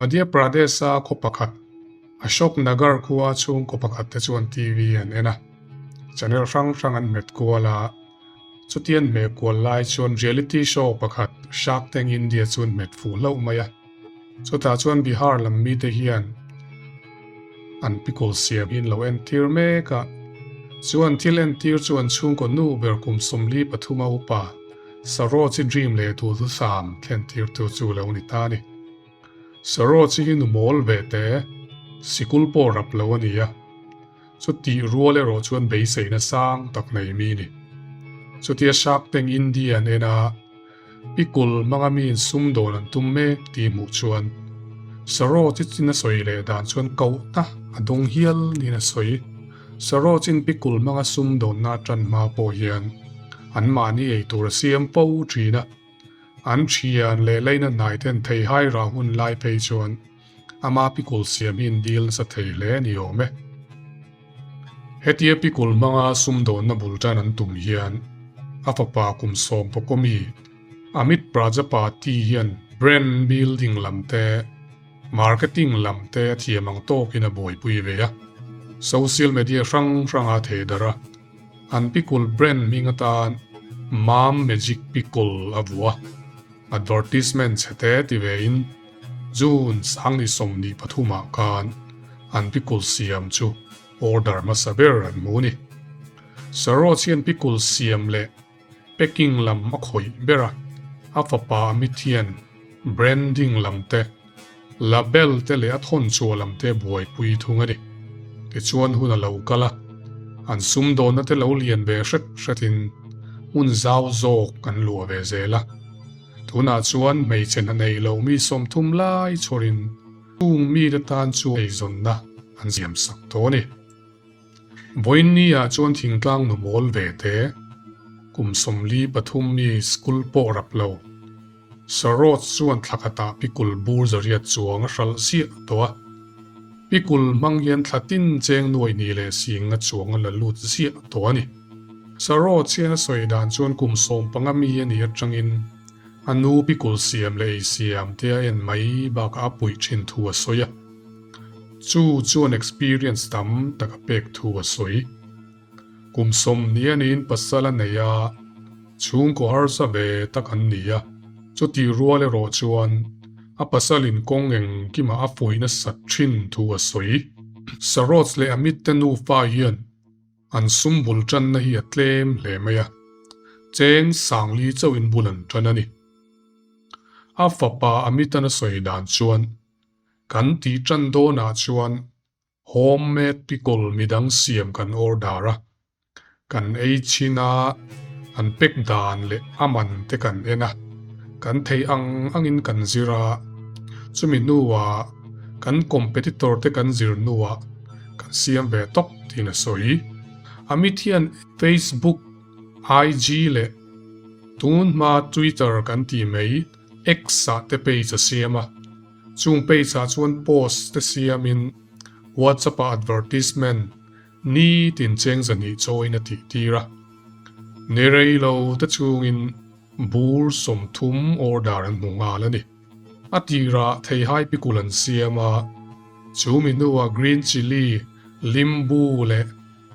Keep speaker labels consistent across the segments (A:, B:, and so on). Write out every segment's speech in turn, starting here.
A: Madhya Pradesh-a khaw pakhat, Ashok Nagar khua chhungkaw pakhat te chuan TV an en a, channel hrang hrang an hmet kual a. Chuti an hmeh kual lai chuan reality show pakhat Shark Tank India chu an hmet fuh hlauh mai a. Chutah chuan Bihar lam mite hian an pickle siam hi an lo entir mek a. Chu an thil entir chu an chhungkaw nu ber kum 43 a upa Saroj-i dream leh duhthusam thlentirtu chu lo ni ta a ni. Saroj hi nu mawl ve te, sikul pawh rap lo a ni a. Chutih rual erawh chuan beiseina sang tak nei mi ni. Chutia Shark Tank India an en a, Pikul hmanga miin sum dawn an tum mek tih hmuh chuan Saroj hi chin a sawi leh dan chuan kohna a dawng hial niin a sawi. Saroj in Pikul hmanga sum dawnna atan hma pawh hian anmahni ei tur a siam fo thin a. An thian leh leina hnai ten theihai rah hun lai phei chuan ama pikul siam hi in dil nasa thei hle a ni awm e. Hetia pikul hmanga sumdawnna bul tan an tum hian a fapa kum sawm pawkawmi Amit Prajapati hian brand building lam te, marketing lam te a thiam ang tawkin a buaipui ve a. Social media hrang hranga thei darh a. An pickle brand hming atan Mam Magic Pickle a vuah a, advertisement chhe te ti ve in June 2023 ah khan an pickle siam chu order hmasa ber an hmu a ni. Saroj hian pickle siam leh packing lam a khawih ber a, a fapa Amit hian branding lam te, label te leh a thawnchhuah lam te buaipui thung a ni. Tichuan hun a lo kal a, an sumdawnna te lo lian ve hret hretin hmun zau zawk an luah ve zel a. Tunah chuan hmeichhe hna nei lo mi 30 lai chhawrin chung mite tan chu eizawnna an siamsak tawh a ni. Vawiinni-ah chuan thingtlang nu mawl ve te, kum 43 mi school pawh rap lo. Saroj chuan thla khatah pikul bur zariat chuang a hralh ziah tawh a. Pikul hmang hian thla tin cheng nuai ni leh sing a chuang a la lut ziah tawh a ni. Saroj hian a sawi dan chuan kum 15 mi a nih atangin a nu pikul siam leh ei siam te a en mai bakah a puih thin thu a sawi a. Chu chuan experience tam tak a pek thu a sawi. Kum 20 a niin pasal a nei a, chhungkaw harsa ve tak an ni a, chutih rual erawh chuan a pasalin kawng engkimah a fuih nasat thin thu a sawi. Saroj leh Amit te nufa hian an sum bul tanna hi a tlem hle mai a, cheng 4000 chauhin bul an tan a ni. A fapa Amit-an a sawi dan chuan, Kan tih tan dawnah chuan Homemade pickle midang siam kan order a, kan ei chhin a, an pack dan leh a man te kan en a, kan theih ang angin kan zir a, chumi hnuah kan competitor te kan zir hnuah kan siam ve tawp tiin a sawi. Amit hian Facebook, IG leh tun hma Twitter kan tih mai X ah te page a siam a. Chung page ah chuan post te siamin WhatsApp ah advertisement nitin cheng zahnih chawiin a tih tir a. Ni rei lo te chungin bur 30 order an hmu nghal a ni. A tirah theihai pikul an siam a, chu mi hnuah green chilli, limbu leh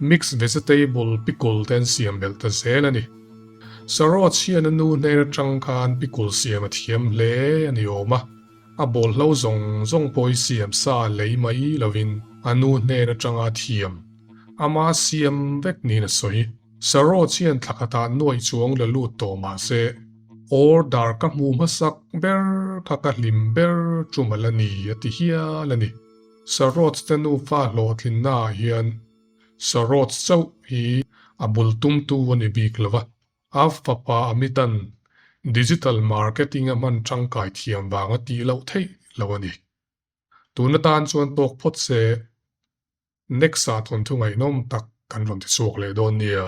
A: mixed vegetable pickle te an siam belh ta zel a ni. Saroj hian a nu hnen atang khan pickle siam a thiam hle a ni awm a. A bawlhlo zawng zawng pawh hi siam sa lei mai lovin a nu hnen atanga thiam ama siam vek niin a sawi. Saroj hian thla khatah nuaih chuang la lut tawh mah se, order ka hmu hmasak ber kha ka hlim ber tum a la ni a ti hial a ni. Saroj te nufa hlawhtlinna ah hian Saroj chauh hi a bul tumtu a ni bik lo va. A fapa Amitan digital marketing a hman tangkai thiam vanga tih loh theih lo a ni. Tun atan chuan tawk phawt se, next ah thawnthu ngaihnawm tak kan rawn ti chhuak leh dawn nia.